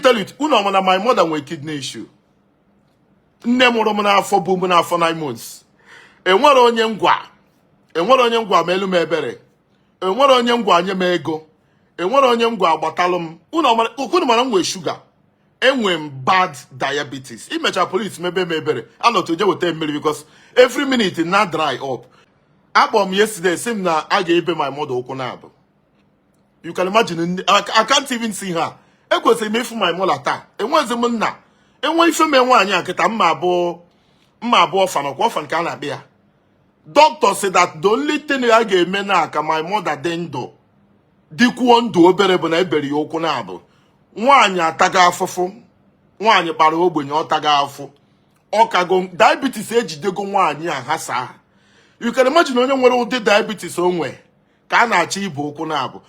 tell you, unu ọma na my mother nwere kidney issue. Nne mụrụ m n'afọ bụ m n'afọ 9 months. Enwere onye ngwa, enwere onye ngwa ma elu m ebere, enwere onye ngwa nye m ego, enwere onye ngwa agbatalụ m. Unu mara m nwee shuga, enwe m bad diabetes. Imecha police mebe m ebere, anọtụ je weta mmiri because every minute na dry up. Akpọ m yesterday, sị m na a ga-ebe my mother ụkwụ na-abụ. You can imagine, I can't even see her. Ekwesịrị m ịfụ my mother taa. Enwezi m nna enwe ife mee nwaanyị a kịta. Mma abụọ orphan, ọkwa orphan ka a na-akpị ya. Doctor say that the only thing ya ga-eme na ka my mother dị ndụ, dịkwuo ndụ obere, bụ na ebere ya ụkwụ na-abụ. Nwaanyị ataga afụfụ, nwaanyị kpara ogbenye, ọ taga afụ, ọkago diabetes ejidego nwaanyị a ha saa. You can imagine onye nwere ụdị diabetes o nwe ka a na-achọ ibu ụkwụ na-abụ.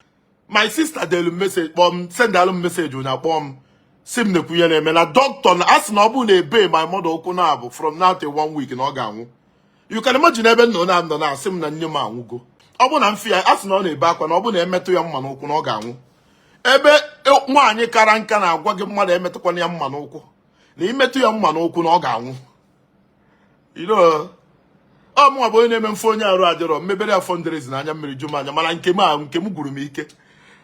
My sister delu message, kpọọ m, sendalụ m message ụnya, kpọọ m, si m nekwu ihe na-eme na doctor na a sị na ọ bụrụ na ebe my mother ụkwụ na-abụ from now till one week na ọ ga-anwụ. You can imagine ebe nna na nọ na-asị m na nne m anwụgo. Ọ bụ na mfe ya, a sị na ọ na-ebe akwa na ọ bụ na emetụ ya mma n'ụkwụ na ọ ga-anwụ. Ebe nwaanyị kara nka na-agwa gị mmadụ emetụkwana ya mma n'ụkwụ, na imetụ ya mma n'ụkwụ na ọ ga-anwụ. Ọ mụnwa bụ onye na-eme mfe onye arụ adịrọ mmebere ya fundraising na anya mmiri ju m anya, mana nke m a, nke m gwuru m ike.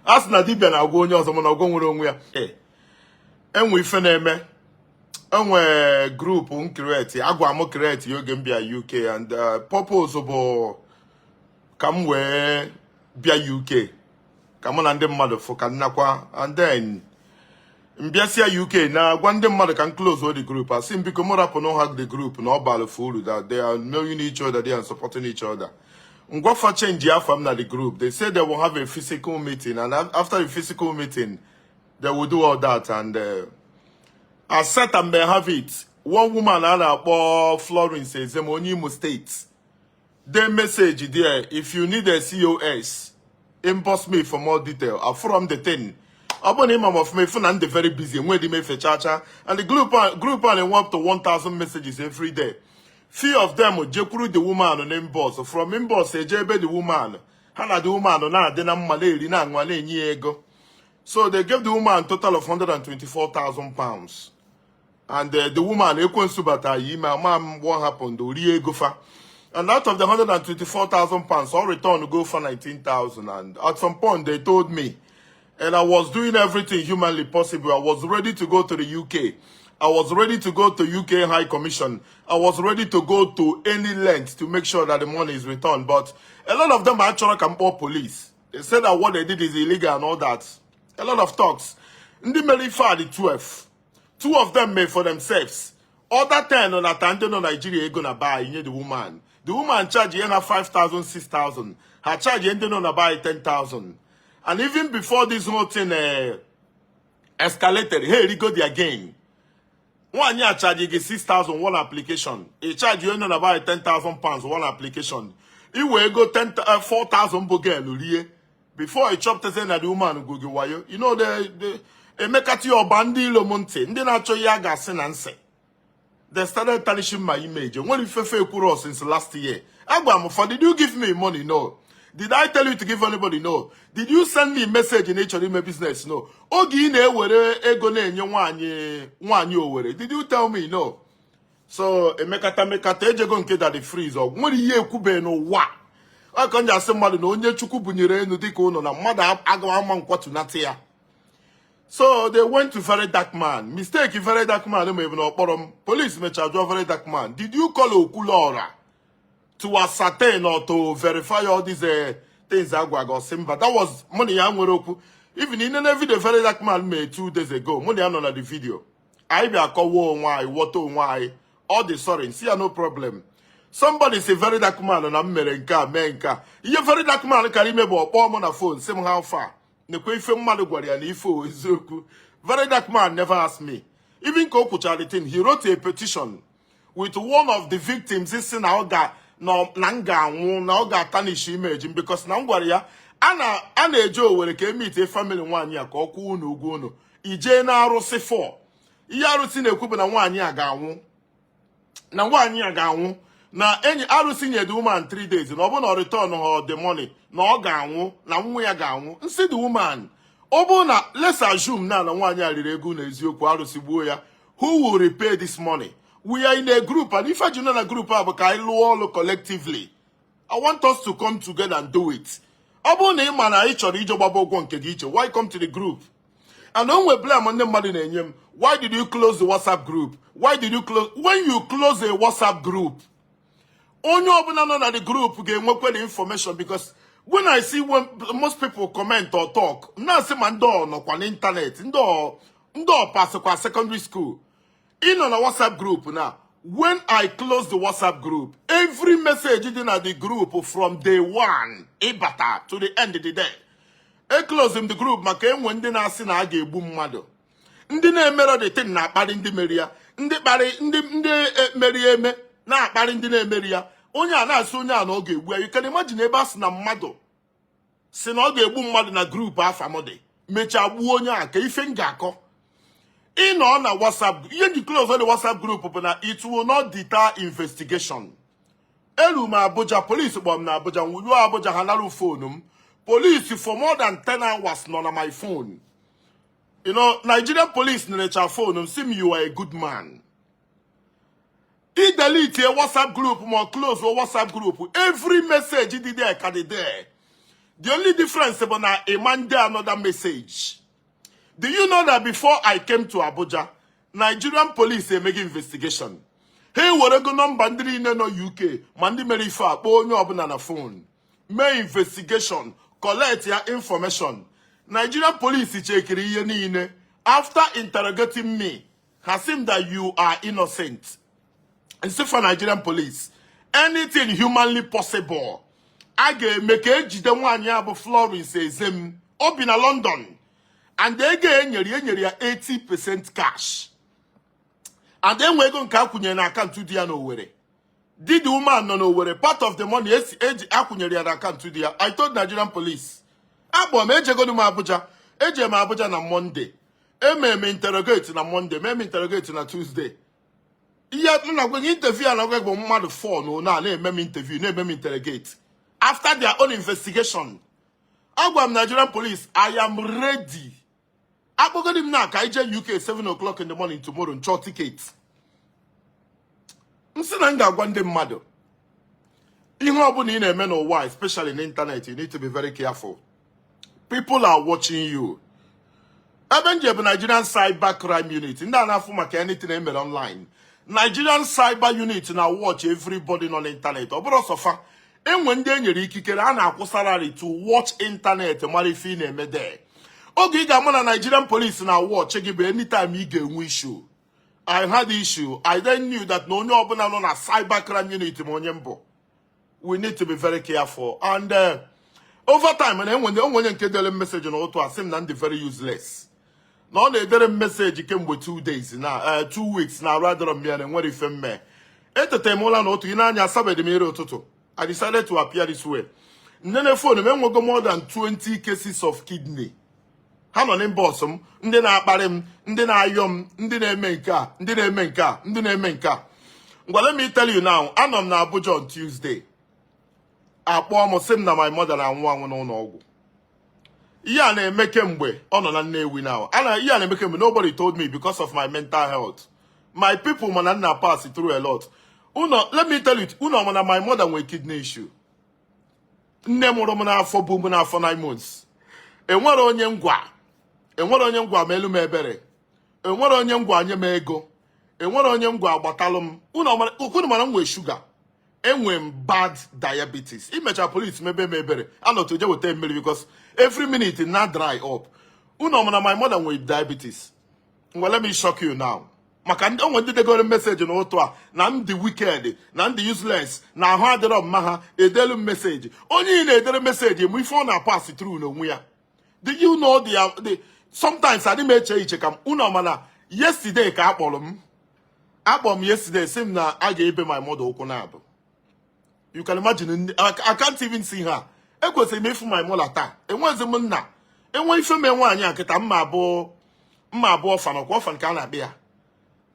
A sị na dibịa na-agwa onye ọzọ, mana ọgwọ nwere onwe ya. Enwe ife na-eme, enwe group m create, agwa m create ya oge m bịa UK, and purpose bụ ka m wee bịa UK ka mụ na ndị mmadụ fụ ka nnakwa, and then mbịasịa UK na-agwa ndị mmadụ ka m close the group. Asị m biko m rapụ no ha the group na ọ bara for uru, that they are knowing each other, they are supporting each other. Ngwafa change afa m na the group. They say they will have a physical meeting, and after the physical meeting they will do all that. And as set and may have it, one woman a na-akpọ Florence Ezem, onye Imo State, the message there, "If you need a COS, inbox me for more detail." From the thing, ọ bụrụ na ịma m ọfụma, ifu na m dị very busy, enwe dị m efe cha cha. And the group a na-enwe up to 1000 messages every day. Few of them jekwuru the woman na inbox, from inbox eje ebe the woman, ha na the woman na-adị na mma, na-eri, na-aṅụ, na-enye ya ego. So they gave the woman total of £124,000, and the woman, ekwensu bata ya ime, ama m what happened, o rie ego fa. And out of the £124,000, all return go for 19,000. And at some point they told me, and I was doing everything humanly possible. I was ready to go to the UK. I was ready to go to UK High Commission. I was ready to go to any length to make sure that the money is returned. But a lot of them actually can call police. They said that what they did is illegal and all that. A lot of talks. Ndị mere ife a dị 12. Two of them made for themselves. Other 10 nọ na ta ndị nọ Nigeria ego na buy nye the woman. The woman charge ya ha 5,000, 6,000. Ha charge ndị nọ na buy 10,000. And even before this whole thing escalated, hey, go there again. Nwaanyị a charge gị 6,000 one application. Ị charge onye nọ na buy £10,000 one application. I wee ego 10, 4,000 bụ girl rie. Before ị chọpụtazie na the woman gwu gị wayo. The emekata ya ọba ndị ilo m ntị, ndị na-achọ ihe a ga-asị na nsị. They started tarnishing my image. Nwere ifefe ekwuru since last year. Agwa m for, did you give me money? No. Did I tell you to give anybody? No. Did you send me message na ị chọrọ ime business? No. Oge ị na-ewere ego na-enye nwaanyị, nwaanyị Owere, did you tell me? No. So emekata mekata ejego nke Daddy Freeze, ọ nwere ihe ekwube n'ụwa ọ ka m ji asị mmadụ na onye Chukwu bunyere elu dịka ụnụ na mmadụ agaghị ama nkwatu ya. So they went to Very Dark Man. Mistake Very Dark Man ma ebu na ọkpọrọ m. Police mechara jụọ Very Dark Man, "Did you call Okwuluora to ascertain or to verify all these things agwa gị?" Ọsị mba. That was mụ na ya nwere okwu. Even in a video Very Dark Man made 2 days ago, mụ na ya nọ na the video. Anyị bịa kọwaa onwe anyị, ghọta onwe anyị. Ọ dị sorry, nsi ya no problem. Somebody say Very Dark Man na m mere nke a, mee nke a. Ihe Very Dark Man kara ime bụ ọkpọọ m na phone, sị m how far. Nekwe ife mmadụ gwara ya na ife o eziokwu. Very Dark Man never asked me. Even ka o kwuchara the thing, he wrote a petition with one of the victims si na ọ ga na m ga-anwụ, na ọ ga-atarnish image m because na m gwara ya a na-eje Owere ka emite family nwaanyị a ka ọ kwụọ unu ụgwọ unu ijee na arụsị fọ ihe arụsị na-ekwu bụ na nwaanyị a ga-anwụ, na nwaanyị a ga-anwụ, na enyi arụsị nye the woman 3 days, na ọ bụrụ na ọ return her the money na ọ ga-anwụ, na nwa ya ga-anwụ. Nsị the woman, Ọ bụrụ na, let's assume na nwaanyị a riri ego na eziokwu, arụsị gbuo ya, who will repay this money? We are in a group, and ife ji nọ na group a bụ ka anyị lụọ ọrụ collectively. I want us to come together and do it. Ọ bụrụ na ị ma na ị chọrọ ije gbaba ụgwọ nke gị iche, why come to the group? And onwe blame ndị mmadụ na-enye m: "Why did you close the WhatsApp group? Why did you close?" When you close a WhatsApp group, onye ọbụla nọ na the group ga-enwekwa the information, because when I see, when most people comment or talk, na-asị ma ndị ọ nọkwa n'internet, ndị ọ pasịkwa secondary school. Ị nọ na WhatsApp group na, when I close the WhatsApp group, every message dị na the group from day one ịbata to the end of the day. E close m the group maka enwe ndị na-asị na a ga-egbu mmadụ, ndị na-emere the thing na-akparị ndị meri ya, ndị kparị ndị meri eme na-akparị ndị na-emeri ya. Onye a na-asị onye a na ọ ga-egbu ya. You can imagine ebe a sị na mmadụ si na ọ ga-egbu mmadụ na group afamodi, mechaa gbuo onye a, ka ife m ga-akọ. Ị nọ na WhatsApp, ihe nji close the WhatsApp group bụ na it will not deter investigation. Elu m Abuja, police kpọrọ m na Abuja, nwuruo Abuja, ha narụ phone m. Police for more than 10 hours nọ na my phone. Nigerian police nerecha phone m, sị m, "You are a good man." I delete a WhatsApp group ma close a WhatsApp group, every message dị there ka dị there. The only difference bụ na ịma nde another message. Do you know that before I came to Abuja, Nigerian police emeghị investigation? Ha ewerego nọmba ndị niile nọ UK, ma ndị mere ife a, kpọọ onye ọbụla na phone, mee investigation, collect ya information. Nigerian police chekiri ihe niile. After interrogating me, ha sị m that you are innocent. Nsị for Nigerian police, anything humanly possible a ga-eme ka ejide nwaanyị a bụ Florence Ezem. O bi na London, and ego enyere ya 80% cash, and enwe ego nke akwụnyere na akaụntụ di ya n'Owerri. Di the woman nọ n'Owerri. Part of the money esi eji akwụnyere ya na akaụntụ di ya. I told Nigerian police, akpọ m, ejegonu m Abuja. Eje m Abuja na Monday, eme m interrogate na Monday, mee m interrogate na Tuesday. Ihe m na-agwa gị, interview a na-agwa gị bụ mmadụ 4 na na-eme m interview, na-eme m interrogate. After their own investigation, agwa m Nigerian police, I am ready. Akpọgodi m na ka ije UK 7 o'clock in the morning tomorrow, nchọ ticket. M sị na m ga-agwa ndị mmadụ, ihe ọbụla ị na-eme n'ụwa, especially n'internet, you need to be very careful. People are watching you. Ebe nje bụ Nigerian Cyber Crime Unit, ndị a na-afụ maka anything emere online. Nigerian Cyber Unit na watch everybody nọ n'internet. Ọ bụrụ sọfa enwe ndị e nyere ikikere a na-akwụ salary to watch internet, mara ife ị na-eme there. Oge ị ga-ama na Nigerian police na watch gị bụ anytime ị ga-enwe issue. I had issue, I then knew that na onye ọbụla nọ na Cyber Crime Unit ma onye mbụ. We need to be very careful. And over time na enwe onye nke dere message n'ụtụ a, sị m na ndị very useless, na ọ na-edere m message kemgbe 2 days na 2 weeks na arụ adọrọ m ya, na enwere ife mme. Etete m ụla n'otu ị na-anya, asabeghị m ire ụtụtụ. I decided to appear this way. Nnene phone m, enwego more than 20 cases of kidney. Ha nọ n'inbox m, ndị na-akparị m, ndị na-ayọ m, ndị na-eme nke a, ndị na-eme nke a, ndị na-eme nke a. Ngwa, let me tell you now, anọ m na Abuja on Tuesday, akpọọ m, sị m na my mother na-anwụ anwụ n'ụlọ ọgwụ. Ihe a na-eme kemgbe ọ nọ na Nnewi now. Ana ihe a na-eme kemgbe, nobody told me because of my mental health. My people mana nna pass through a lot. Unu, let me tell you, unu mana my mother nwere kidney issue. Nne mụrụ m n'afọ bụ m n'afọ 9 months. Enwere onye ngwa, enwere onye ngwa ma elu m ebere, enwere onye ngwa nye m ego, enwere onye ngwa agbatalụ m. Unu mara m nwee shuga, enwe m bad diabetes. Imecha police mebe m ebere, anọtụ je weta mmiri because every minute na dry up. Unu mana my mother nwere diabetes. Well, let me shock you now, maka ndị onwe ndị degoro message n'ụtụ a na m dị wicked, na m dị useless, na ahụ adịrọ mma. Ha edelu m message. Onye ị na-edere message mụ, ife ọ na-pass through n'onwe ya. Do you know the sometimes adị m eche iche ka m. Unu mana yesterday ka akpọrọ m, akpọrọ m yesterday, sị m na a ga-ebe my mother ụkwụ na-abụ. You can imagine, I can't even see her. Ekwesịrị m ịfụ my mother taa. Enwezi m nna enwe ife mee nwaanyị a kịta, mma abụ orphan. Ọkwa orphan ka a na-akpị ya.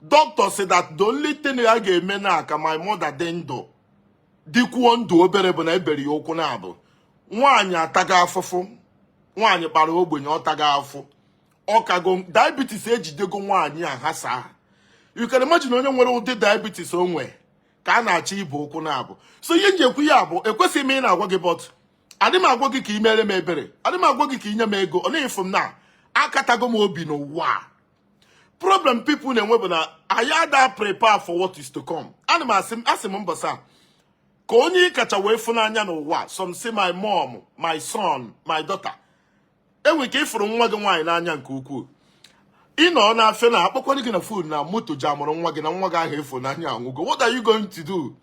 Doctor say that the only thing a ga-eme na ka my mother dị ndụ, dịkwuo ndụ obere, bụ na ebere ya ụkwụ na-abụ. Nwaanyị ataga afụfụ. Nwaanyị kpara ogbenye, ọ taga afụ, ọkago diabetes ejidego nwaanyị a ha saa. You can imagine onye nwere ụdị diabetes o nwee ka a na-achọ ịbụ ụkwụ na-abụ. So ihe nji ekwu ya bụ, ekwesịghị m ị na-agwa gị, but adị m agwa gị ka ị mere m ebere, adị m agwa gị ka ị nye m ego. Ọ na-efu m na akatago m obi n'ụwa a. Problem people na-enwe bụ na anyị ada prepare for what is to come. Ana m asị, asị m mbọsa ka onye ị kacha wee fụ n'anya n'ụwa. Some say my mom, my son, my daughter. Enwere ike ịfụrụ nwa gị nwaanyị n'anya nke ukwuu. Ị nọ n'afịa na akpọkwara gị na phone na moto ji amụrụ nwa gị, na nwa gị ahụ efu n'anya anwụgo. What are you going to do?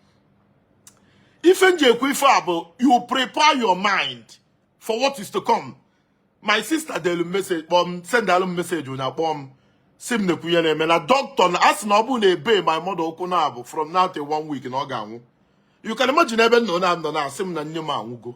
Ife nji ekwu ife a bụ, you prepare your mind for what is to come. My sister delu message, kpọọ m, sendalụ m message ụnya, kpọọ m, si m nekwu ihe na-eme na doctor na asị na ọ bụrụ na ebe my mother ụkwụ na-abụ from now till one week na ọ ga-anwụ. You can imagine ebe nọ na nọ na-asị m na nne m anwụgo.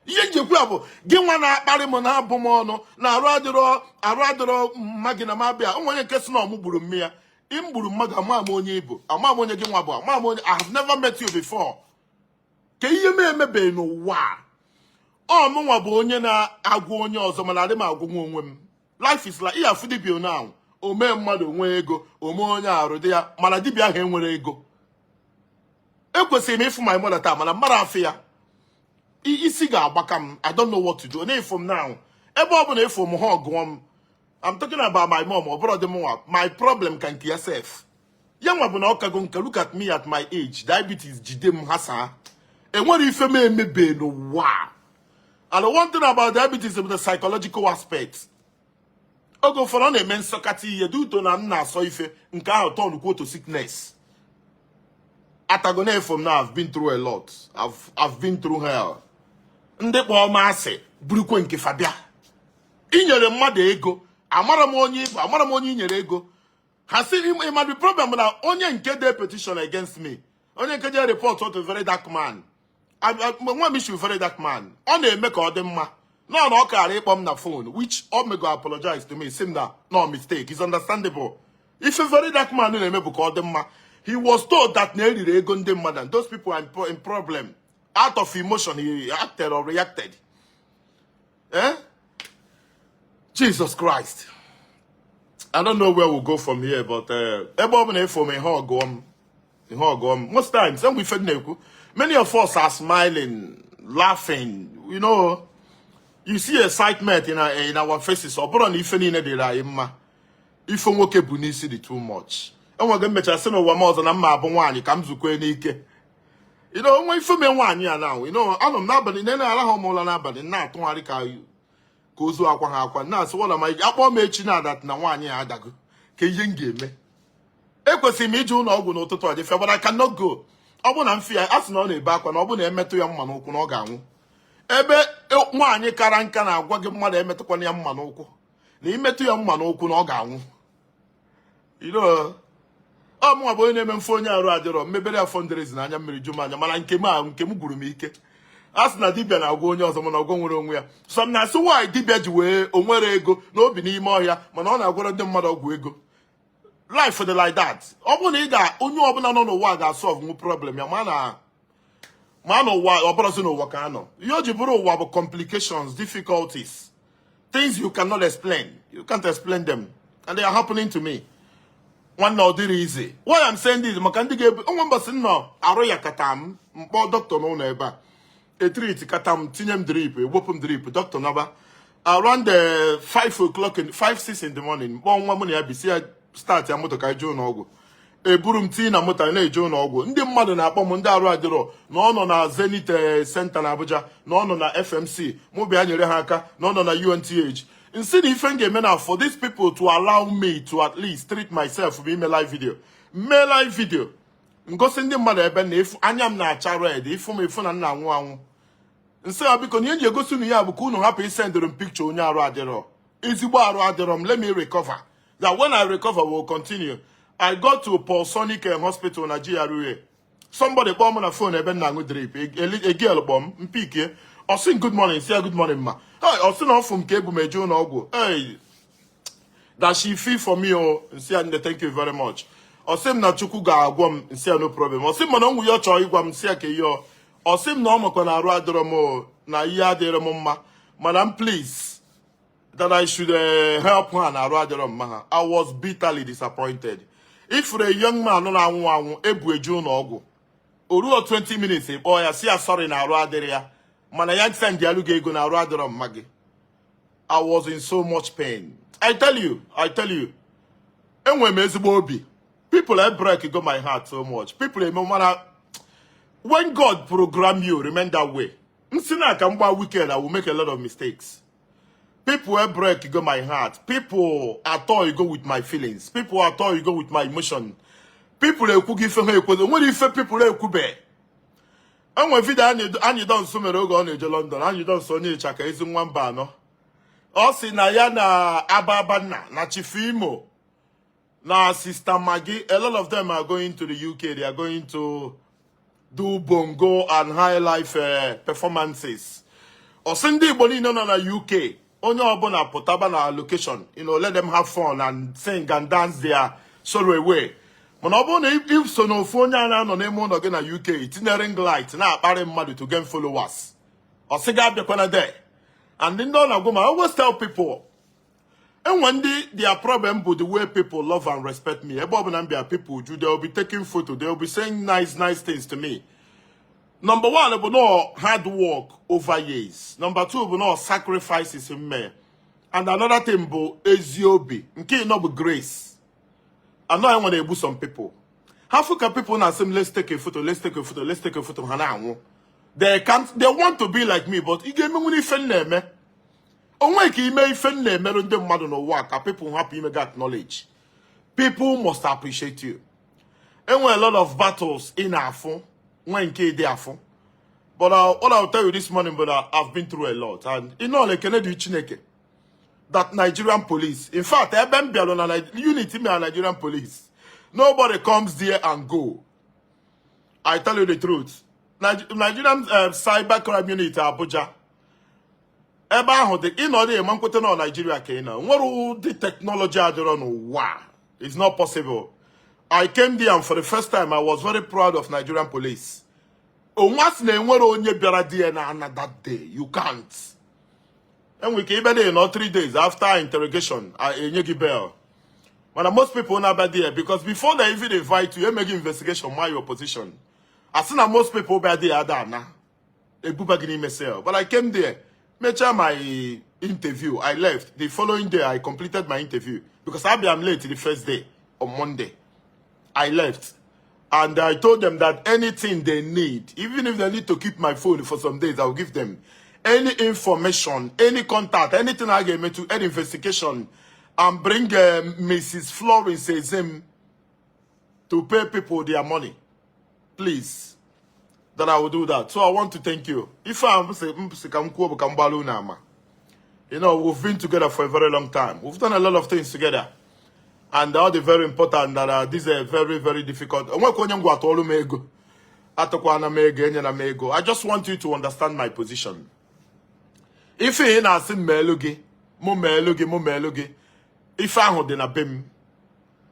Ihe njikwa ya bụ, gị nwa na-akparị m, na-abụ m ọnụ na arụ adịrọ, arụ adịrọ mma gị na m abịa. Onwe onye nke si na ọmụ gburu mme ya. Ị gburu mmadụ, ama m onye ịbụ, ama m onye gị nwa bụ, ama m onye. I have never met you before. Ka ihe m emebeghị n'ụwa a, ọ mụnwa bụ onye na-agwụ onye ọzọ, mana adị m agwụnwa onwe m. Life is like ihe afụ dibịa now, o mee mmadụ nwee ego, o mee onye arụ dị ya, mana dibịa ahụ enwere ego. Ekwesịrị m ịfụ my mother taa, mana mmadụ afụ ya, isi ga-agbaka m. I don't know what to do. Na-efu m now, ebe ọ bụla efu m ha ọgụọ m. I'm talking about my mom. Ọ bụrụ dị m nwa, my problem ka nke ya sef. Ya nwa bụ na ọ kago nka. Look at me at my age, diabetes jide m ha saa. Enwere ife m emebe n'ụwa a. And the one thing about diabetes is the psychological aspect. Oge ụfọdụ ọ na-eme nsọkata ihe dị uto na m na-asọ ife nke ahụ turn kwo to sickness. Atago na-efo m na I've been through a lot. I've been through hell. Ndị kpọọ m asị burukwe nke fabia. Inyere mmadụ ego, amara m onye ịbụ, amara m onye inyere ego. Ha sị ịma the problem bụ na onye nke de petition against me, onye nke je report to Very Dark Man. Nwa m issue Very Dark Man, ọ na-eme ka ọ dị mma nọ na ọ kara ịkpọ m na phone, which ọ mego apologize to me, sị m na no mistake is understandable. Ife Very Dark Man na-eme bụ ka ọ dị mma. He was told that na eriri ego ndị mmadụ and those people are in problem. Out of emotion he acted or reacted. Eh, Jesus Christ, I don't know where we'll go from here, but ebe ọ bụla efo m ihe ọgụọ m, ihe ọgụọ m. Most times enwe ife m na-ekwu, many of us are smiling, laughing, you see excitement in our faces. Ọ bụrụ na ife niile dịrị anyị mma, ife nwoke bụ n'isi dị too much. Enweghị mmecha sị n'ụwa m ọzọ na mma abụ nwaanyị ka m zukwe n'ike. Onwe ife mee nwaanyị a now, anọ m n'abalị na arahụ m ụra n'abalị, na-atụgharị ka ozu akwa ha akwa, na-asị wala ma akpọ m echi na adat na nwaanyị a adago, ka ihe m ga-eme. Ekwesịrị m ije ụlọ ọgwụ n'ụtụtụ a jefe, but I cannot go. Ọ bụ na mfe ya, a sị na ọ na-ebe akwa, na ọ bụ na emetụ ya mma n'ụkwụ na ọ ga-anwụ. Ebe nwaanyị kara nka na-agwa gị mmadụ emetụkwana ya mma n'ụkwụ, na imetụ ya mma n'ụkwụ na ọ ga-anwụ. Ọ mụnwa bụ onye na-eme mfe onye arụ adịrọ, mmebere ya fundraising, anya mmiri ju m anya, mana nke m a, nke m gwuru m ike. A sị na dibịa na-agwa onye ọzọ, mana ọgwọ nwere onwe ya. So m na-asị, nwaanyị dibịa ji wee o nwere ego na obi n'ime ọhịa, mana ọ na-agwara ndị mmadụ ọgwụ ego. Life dị like that. Ọ bụrụ na ị ga, onye ọbụla nọ n'ụwa ga-asolve nwu problem ya, ma n'ụwa ọ bụrụzi n'ụwa ka a nọ. Ihe o ji bụrụ ụwa bụ complications, difficulties, things you cannot explain. You can't explain them and they are happening to me. Nwanne, ọ dịrị easy. Why I'm saying this, maka ndị ga-ebu onwe mbọsị nọ arụ ya kata m mkpọ dọkịta n'ụlọ ebe a etreat kata m, tinye m drip, ewepụ m drip, dọkịta naba around the 5 o'clock in 5 6 in the morning. Mkpọ nwa mụ na ya bisi ya, start ya moto ka anyị jee ụlọ ọgwụ. Eburu m tii na moto, anyị na-eje ụlọ ọgwụ. Ndị mmadụ na-akpọ m, ndị arụ adịrọ, na ọ nọ na Zenith Center na Abuja, na ọ nọ na FMC, mụ bịa nyere ha aka, na ọ nọ na UNTH. Nsị na ife m ga-eme na for these people to allow me to at least treat myself bụ ime live video. Mee live video, ngosi ndị mmadụ ebe na ifu anya m na-acha red, ifu m, ifu na m na-anwụ anwụ. Nsị ha, biko, na ihe nji egosi unu ya bụ ka unu hapụ isendịrị m picture onye arụ adịrọ. Ezigbo arụ adịrọ m. Let me recover, that when I recover, we'll continue. I got to Paul Sonic Hospital na GRA. Somebody kpọọ m na phone ebe m na-aṅụ drip. A girl kpọọ m, mpikie, ọ sị, "Good morning." Sị ya, "Good morning, ma." Hey, ọ sị na ọ fụ m ka ebu m eje ụlọ ọgwụ. Hey, that she feel for me o. Nsị ya, "Nne, thank you very much." Ọ sị m na Chukwu ga-agwọ m. Nsị ya, "No problem." Ọ sị m mana ọ nwe ihe ọ chọrọ ịgwa m. Nsị ya, ka ihe ọ? Ọ sị m na ọ makwa na arụ adịrọ m o, na ihe adịrọ m mma, mana m please. That I should help her na arụ adịrọ mma ha. I was bitterly disappointed. If a young man nọ na-anwụ anwụ ebu eju ụlọ ọgwụ, o ruo 20 minutes, ị kpọọ ya, si ya sorry na arụ adịrị ya, mana ya send alụ gị ego na arụ adịrọ mma gị. I was in so much pain. I tell you, I tell you. Enwere m ezigbo obi. People e break go my heart so much. People eme, mana when God program you, remain that way. M si na ka m gba weekend, I will make a lot of mistakes. People e break go my heart. People atọ go with my feelings. People atọ go with my emotion. People ekwughị ife ha ekwedo. Nwere ife people ekwube. Enwe video anyị don nso mere oge ọ na-eje London. Anyị don nso onye ịchaka ezi nwa mba anọ. Ọ sị na ya na Ababanna na Chief Imo na Sister Maggie, a lot of them are going to the UK. They are going to do bongo and high life performances. Ọ sị ndị Igbo niile nọ na UK, onye ọbụla pụtaba na location, let them have fun and sing and dance their sorrow away. Mana ọ bụrụ na ị so n'ofu onye a na-anọ n'ime ụlọ gị na UK, tinye ring light na-akparị mmadụ to gain followers, ọ sị gị abịakwana there. And ndị ọ na-agwa ma, I always tell people, enwe ndị their problem bụ the way people love and respect me. Ebe ọbụla m bịa, people ju, they will be taking photo, they will be saying nice nice things to me. Number one bụ no hard work over years. Number two bụ no sacrifices mme. And another thing bụ ezi obi. Nke ịnọ bụ grace. Anọ enwere egbu some people. Ha fụ ka people na-asị m, "Let's take a photo, let's take a photo, let's take a photo," ha na-anwụ. They can't, they want to be like me, but ị ga-emenwere ife m na-eme. Onwe ka ime ife m na-emerụ ndị mmadụ n'ụwa ka people hapụ ime gị acknowledge. People must appreciate you. Enwere a lot of battles ị na-afụ, nwee nke ịdị afụ. But what I'll tell you this morning, but I've been through a lot. And in all, ekene dị Chineke that Nigerian police, in fact, ebe m bịalụ na unit m na Nigerian police, nobody comes there and go. I tell you the truth. Nigerian Cyber Crime Unit Abuja, ebe ahụ dị ịnọdụ ịma nkweta na Nigeria ka ị nọ. Nwere ụdị technology adịrọ n'ụwa. It's not possible. I came there and for the first time I was very proud of Nigerian police. Onwa sị na enwere onye bịara di ya na ana that day. You can't. Enwere ike ịbịa there nọ 3 days after interrogation, enye gị bail. Mana most people na-abịa there because before they even invite you, emeghị investigation ma your position. Asị na most people bịa there ada ana. Ebuba gị n'ime cell. But I came there, mechaa my interview, I left. The following day, I completed my interview because I am late the first day on Monday. I left. And I told them that anything they need, even if they need to keep my phone for some days, I will give them any information, any contact, anything I get to any investigation, and bring Mrs. Florence Ezem to pay people their money. Please. That I will do that. So I want to thank you. If I'm say, we've been together for a very long time. We've done a lot of things together. And all the very important that this is a very, very difficult. Onwekwa onye ngwa atụọlụ m ego. Atụkwana m ego, enyela m ego. I just want you to understand my position. Ife ị na-asị m meelu gị, mụ meelu gị, mụ meelu gị. Ife ahụ dị na be m.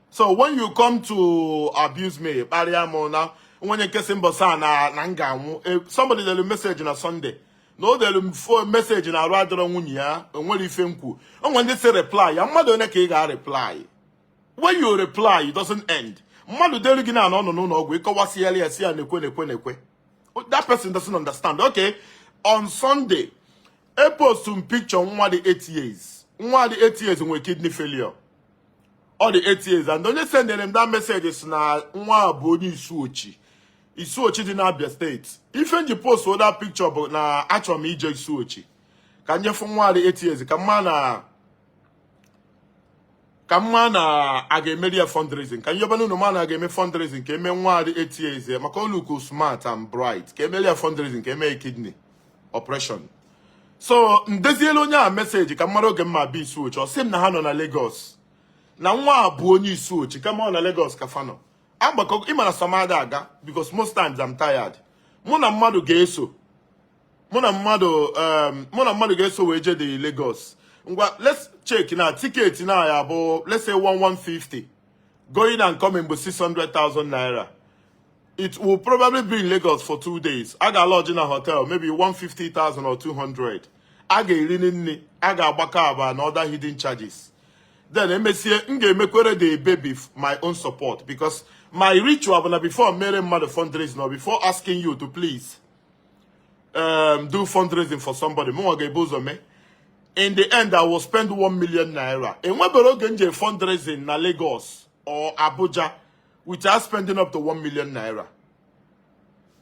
So when you come to abuse me, kparịa m na onye nkesị mbọsị a na m ga-anwụ. Somebody delu message na Sunday. Na o delu m phone message na arụ adịrọ nwunye ya, o nwere ife nkwu. O nwere ndị si reply ya, mmadụ onye ka ị ga-reply? When you reply, it doesn't end. Mmadụ delu gị na ọ nọ n'ụlọ ọgwụ, ịkọwasịala ya, si ya na-ekwe na-ekwe na-ekwe. That person doesn't understand. Okay, on Sunday, e post m picture nwa dị 8 years. Nwa dị 8 years nwere kidney failure. Ọ dị 8 years and onye sendere m that message si na nwa a bụ onye Isuochi. Isuochi dị n'Abia State. Ife m ji post that picture bụ na achọrọ m ije Isuochi ka m nyefu nwa dị 8 years, ka mma na a ga-emeri ya fundraising, ka nyebe n'ụlọ ma na a ga-eme fundraising ka eme nwa dị 8 years maka oluku smart and bright, ka emeri ya fundraising ka eme kidney operation. So ndezielu onye a message ka m mara oge m ma bịa Isuochi. Ọ sị m na ha nọ na Lagos, na nwa a bụ onye Isuochi, kama ọ na Lagos ka fa nọ. Agbakọ ịma na samada aga because most times I'm tired. Mụ na mmadụ ga-eso wee jee dị Lagos. Ngwa, let's check na ticket na ya bụ, let's say, 1150 going and coming bụ 600,000 naira. It will probably be in Lagos for 2 days. I got lodge in a hotel, maybe 150,000 or 200. A ga-eri nri, a ga-agbakọ aba na other hidden charges. Then emesie, m ga-emekwere the baby my own support, because my ritual bụ na before mere mmadụ fundraising or before asking you to please do fundraising for somebody, mụnwa ga-ebu ụzọ mee. In the end, I will spend ₦1 million. Enwebere oge m je fundraising na Lagos or Abuja without spending up to ₦1 million.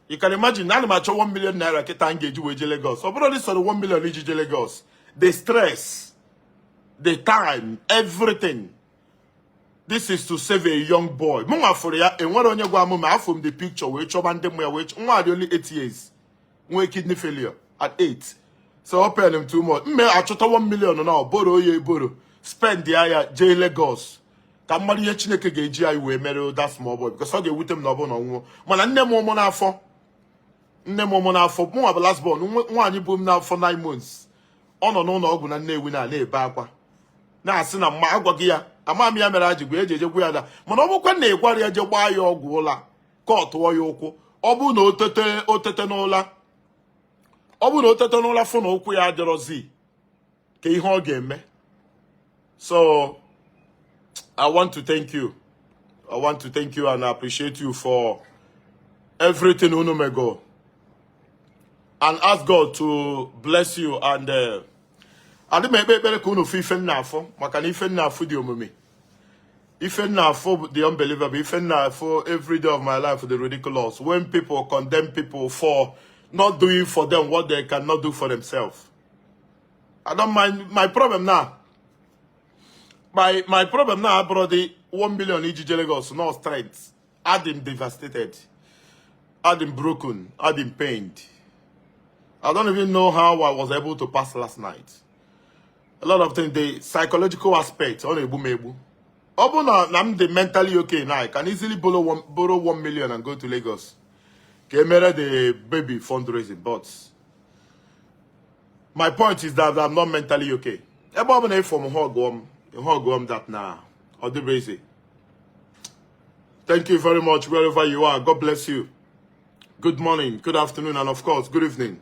You can imagine, ana m achọ ₦1 million kịta m ga-eji wee je Lagos. Ọ bụrụ na sọrọ 1 million iji je Lagos, the stress, the time, everything. This is to save a young boy. Mụ nwa fụrụ ya, enwere onye gwa m ma afụ m the picture wee chọba ndị mụ ya wee nwa dị only 8 years, nwee kidney failure at 8, so ọ pain m too much. Mme achọta 1 million na boro ya eboro, spend ya jee Lagos ka mmadụ ihe Chineke ga-eji anyị wee mere that small boy, because ọ ga-ewute m na ọ bụrụ na ọ nwụọ. Mana nne m ụmụ n'afọ, nne m ụmụ n'afọ, mụnwa bụ last born. Nwaanyị bụ m n'afọ 9 months, ọ nọ n'ụlọ ọgwụ na Nnewi na na-ebe akwa, na-asị na mma agwaghị ya. Ama m ya mere a ji gwa eji ejegwu ya da. Mana ọ bụkwa na ịgwara ya je gbaa ya ọgwụ ụla ka ọ tụọ ya ụkwụ, ọ bụrụ na o tete, o tete n'ụla, ọ bụrụ na o tete n'ụla fụ na ụkwụ ya adịrọzi, ka ihe ọ ga-eme. So I want to thank you, I want to thank you and appreciate you for everything unu mego and ask God to bless you. And adị m ekpe ekpere ka unu fụ ife nna afụ, maka na ife nna afụ dị omume, ife nna afụ dị unbelievable. Ife nna afụ every day of my life dị ridiculous when people condemn people for not doing for them what they cannot do for themselves. I don't mind. My problem now, my problem now abụrụ dị 1 million iji je Lagos. No strength. Adị m devastated, adị m broken, adị m pained. I don't even know how I was able to pass last night. A lot of things, the psychological aspect, ọ na-egbu m egbu. Ọ bụ na m dị mentally okay now, I can easily borrow 1 million and go to Lagos ka emere the baby fundraising. But my point is that I'm not mentally okay. Ebe ọ bụ na ịfọ m hug m, hug m, that na ọ dịbe easy. Thank you very much wherever you are. God bless you. Good morning, good afternoon, and of course, good evening.